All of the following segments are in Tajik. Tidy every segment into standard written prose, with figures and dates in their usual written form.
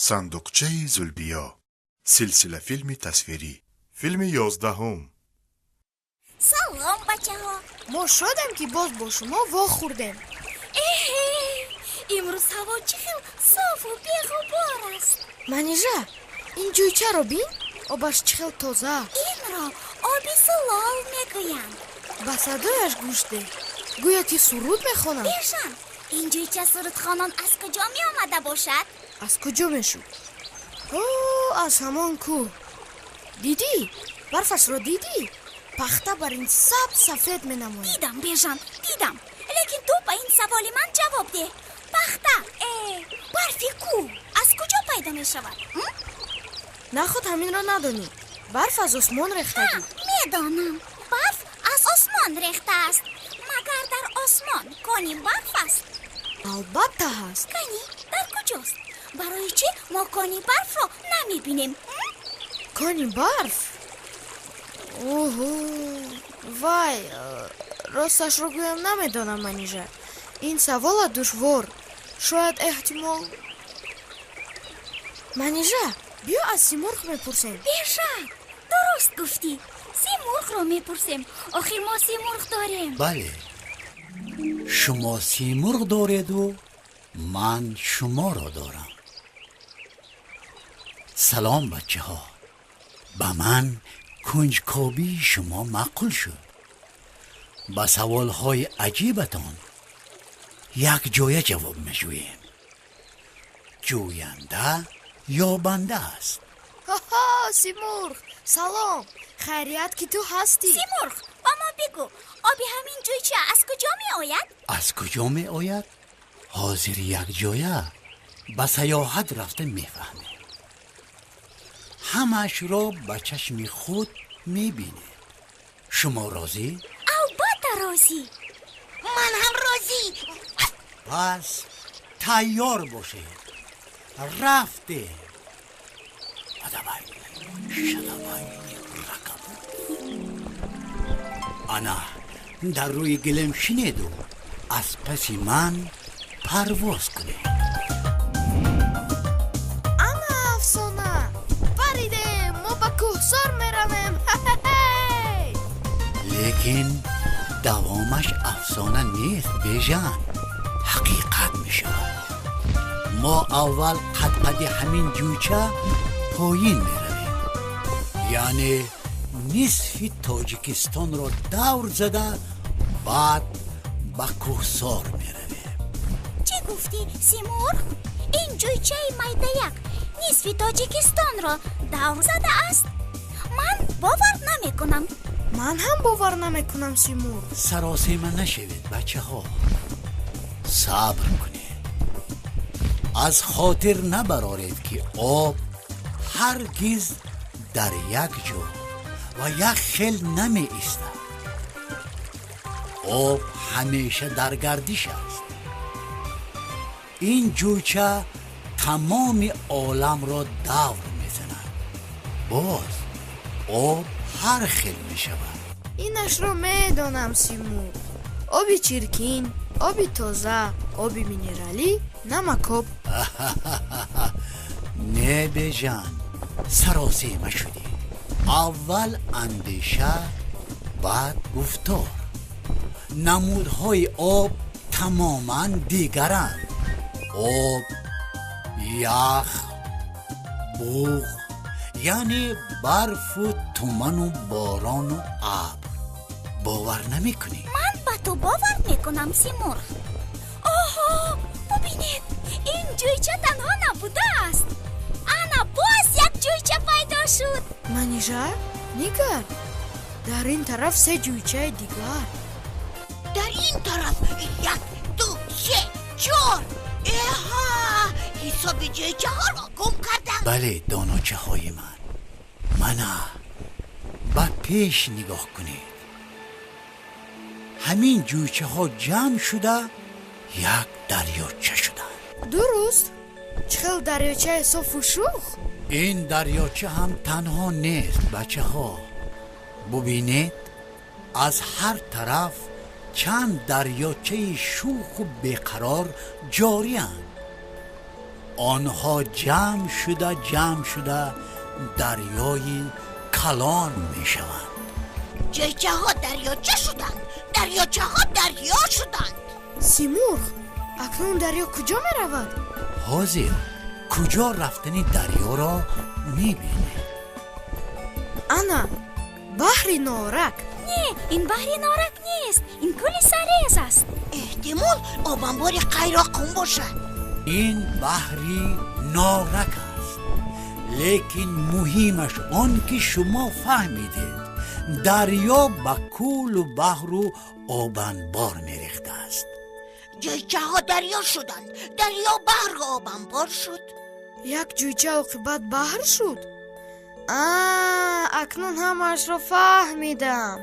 Сандуқчаи Зулбиё, силсилафилми тасвирӣ, филми 11-ум. Салом, бачаҳо! Мо шодем, ки боз бо шумо вохӯрдем. Эҳе, имрӯз ҳаво чӣ хел софу беғубор аст! Манижа, ин ҷӯйчаро бин, обаш чӣ хел тоза! Инро оби зулол мегӯянд. Ба садояш гӯш деҳ, гӯё ки суруд мехонад. Бежан, ин ҷӯйча сурудхонон аз куҷо меомада бошад? Аз куҷо мешуд? О, аз ҳамон кӯҳ. Дидӣ, барфашро дидӣ? Пахта бар ин сабз сафед менамояд. Дидам, Бежан, дидам, лекин ту ба ин саволи ман ҷавоб деҳ. Пахта, барфи кӯҳ аз куҷо пайдо мешавад? Наход ҳаминро надонӣ? Барф аз осмон рехтагӣ. Медонам, барф аз осмон рехтааст. Магар дар осмон кони барф аст? Албатта ҳаст. Кани, дар куҷост? Барои чӣ мо кони барфро намебинем? Кони барф? Оҳо, вай, росташро гӯям, намедонам, Манижа. Ин савола душвор. Шояд, эҳтимол. Манижа, биё, аз Симурғ мепурсем. Бежан, дуруст гуфтӣ, Симурғро мепурсем. Охир мо Симурғ дорем. Бале, шумо Симурғ дореду ман шуморо дорам. Салом, бачаҳо! Ба ман кунҷкобии шумо маъқул шуд. Ба саволҳои аҷибатон якҷоя ҷавоб меҷӯем. Ҷӯянда ёбанда аст. Ҳо, Симурғ, салом! Хайрият, ки ту ҳастӣ. Симурғ, ба мо бигӯ, оби ҳамин ҷӯйча аз куҷо меояд? Аз куҷо меояд, ҳозир якҷоя ба саёҳат рафта мефаҳмем. Ҳамаашро ба чашми худ мебинед. Шумо розӣ? Албатта розӣ. Ман ҳам розӣ. Пас тайёр бошед, рафтем. Адабай, шадабай, ракабу. Ана дар рӯи гилем шинеду аз паси ман парвоз кунед. Ана афсона! Паридем, мо ба кӯҳсор меравем. Лекин давомаш афсона нест, Бежан, ҳақиқат мешавад. Мо аввал қадқади ҳамин ҷӯйча поин меравем, яъне нисфи Тоҷикистонро давр зада, баъд ба кӯҳсор меравем. Чӣ гуфтӣ, Симурғ? Ин ҷӯйчаи майдаяк нисфи Тоҷикистонро давр задааст? Ман бовар намекунам. Ман ҳам бовар намекунам, Симурғ. Саросема нашавед, бачаҳо, сабр кунед. Аз хотир набароред, ки об ҳаргиз дар як ҷо ва як хел намеистад. Об ҳамеша дар гардиш аст. Ин ҷӯйча тамоми оламро давр мезанад. Боз об ҳар хел мешавад. Инашро медонам, Симурғ: оби чиркин, оби тоза, оби минералӣ, намакоб. Не, Бежан, саросема шудӣ. Аввал андеша, баъд гуфтор. Намудҳои об тамоман дигаранд: об, ях, буғ, яъне барфу туману борону абр. Бовар намекунӣ? Ман ба ту бовар мекунам, Симурғ. Оҳо, бубинед, ин ҷӯйча танҳо набудааст. Ана боз як ҷӯйча пайдо шуд. Манижа, нигар, дар ин тараф се ҷӯйчаи дигар. Дар ин тараф як, ду, се, чор. Эҳа, ҳисоби ҷӯйчаҳоро гум кардам. Бале, доночаҳои ман, мана ба пеш нигоҳ кунед. Ҳамин ҷӯйчаҳо ҷамъ шуда, як дарёча шуданд. Дуруст, чӣ хел дарёчаи софу шух! Ин дарёча ҳам танҳо нест, бачаҳо. Бубинед, аз ҳар тараф чанд дарёчаи шуху беқарор ҷорианд. Онҳо ҷамъ шуда ҷамъ шуда дарёи калон мешаванд. Ҷӯйчаҳо дарёча шуданд, дарёчаҳо дарё шуданд. Симурғ, акнун дарё куҷо меравад? Ҳозир куҷо рафтани дарёро мебинед. Ана баҳри Норак. Не, ин баҳри Норак нест, ин кӯли Сарез аст. Эҳтимол, обанбори Қайроққум бошад. Ин баҳри Норак аст, лекин муҳимаш он ки шумо фаҳмидед, дарё ба кӯлу баҳру обанбор мерехтааст. Ҷӯйчаҳо дарё шуданд, дарё баҳру обанбор шуд. Як ҷӯйча оқибат баҳр шуд? Акнун ҳамаашро фаҳмидам.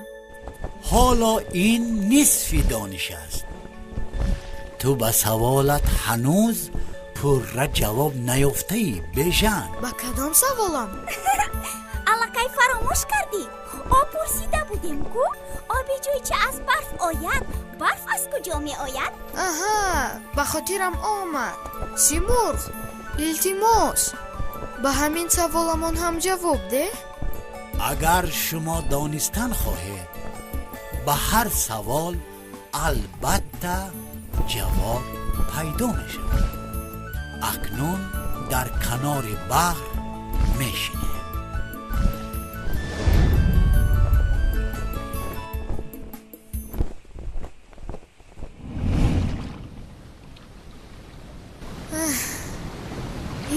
Ҳоло ин нисфи дониш аст. Ту ба саволат ҳанӯз пурра ҷавоб наёфтаӣ, Бежан. Ба кадом саволам? Аллакай фаромӯш кардӣ? Об пурсида будем ку, оби ҷӯйча аз барф ояд, барф аз куҷо меояд? Аҳа, ба хотирам омад. Симурғ, илтимос, ба ҳамин саволамон ҳам ҷавоб деҳ. Агар шумо донистан хоҳед, ба ҳар савол албатта ҷавоб пайдо мешавад. Акнун дар канори баҳр мешинем.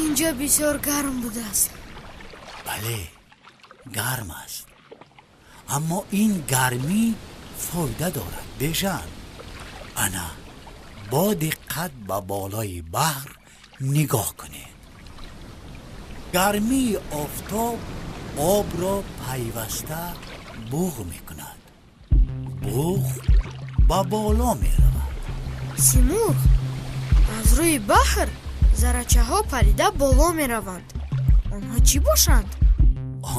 Инҷо бисёр гарм будааст. Бале, гарм аст, аммо ин гармӣ фоида дорад, Бежан. Ана бо диққат ба болои баҳр нигоҳ кунед. Гармии офтоб обро пайваста буғ мекунад. Буғ ба боло меравад. Симурғ, аз рӯи баҳр заррачаҳо парида боло мераванд. Онҳо чӣ бошанд?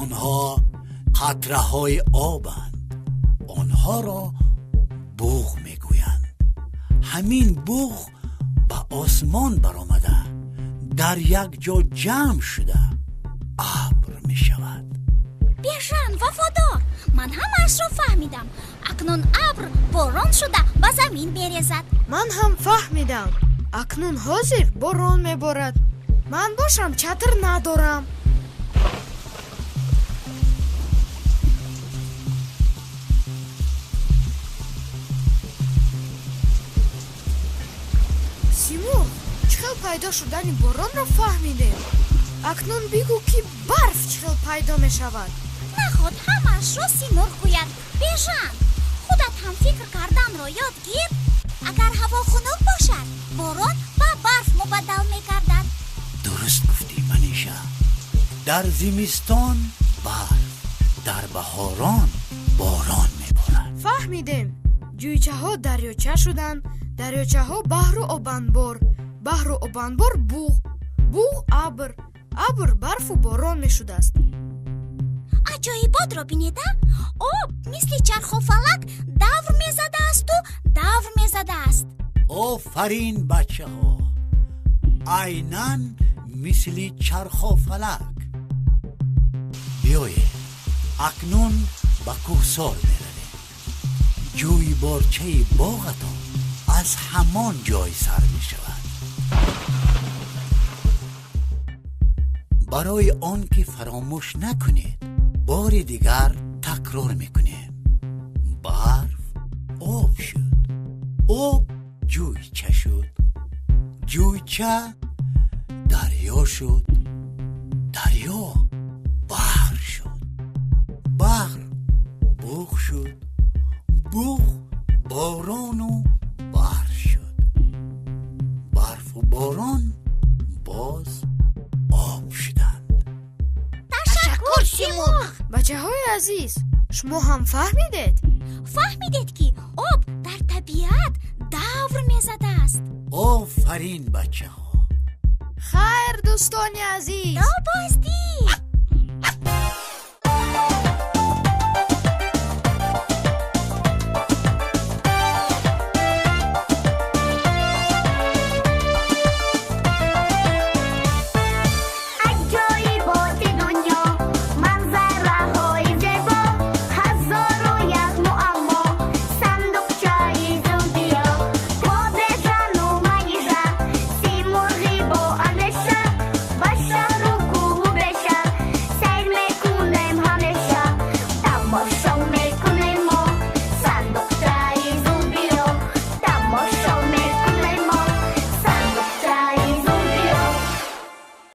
Онҳо қатраҳои обанд. Онҳоро буғ мегӯянд. Ҳамин буғ ба осмон баромада дар як ҷо ҷамъ шуда абр мешавад. Бежан вафодор, ман ҳамаашро фаҳмидам. Акнун абр борон шуда ба замин мерезад. Ман ҳам фаҳмидам. Акнун ҳозир борон меборад. Ман бошам чатр надорам. Симурғ, чӣ хел пайдо шудани боронро фаҳмидем. Акнун бигӯ, ки барф чӣ хел пайдо мешавад. Наход ҳамаашро Симурғ гӯяд. Бежан, худат ҳам фикр карданро ёд гир. Агар ҳаво хунук бошад, борон ба барф мубаддал мегардад. Дуруст гуфтӣ, Маниша. Дар зимистон барф, дар баҳорон борон меборад. Фаҳмидем. Ҷӯйчаҳо дарёча шуданд, дарёчаҳо баҳру обанбор, баҳру обанбор буғ, буғ абр, абр барфу борон мешудааст. Аҷоиботро бинеда, об мисли чархофалак давр мезадаасту давр мезадааст. Офарин, бачаҳо, айнан мисли чархофалак. Биёед, акнун ба кӯҳсор меравем. Ҷӯйборчаи боғатон аз ҳамон ҷой сар мешавад. Барои он ки фаромӯш накунед, бори дигар такрор мекунем. Барф об шуд, об ҷӯйча шуд, ҷӯйча дарё шуд, дарё баҳр шуд, баҳр буғ шуд, буғ борону барф шуд, барфу борон боз об шуданд. Ташаккур, Симурғ. Бачаҳои азиз, шумо ҳам фаҳмидед? Фаҳмидед, ки об дар табиат давр мезадааст. Офарин, бачаҳо. Хайр, дӯстони азиз. То боздид.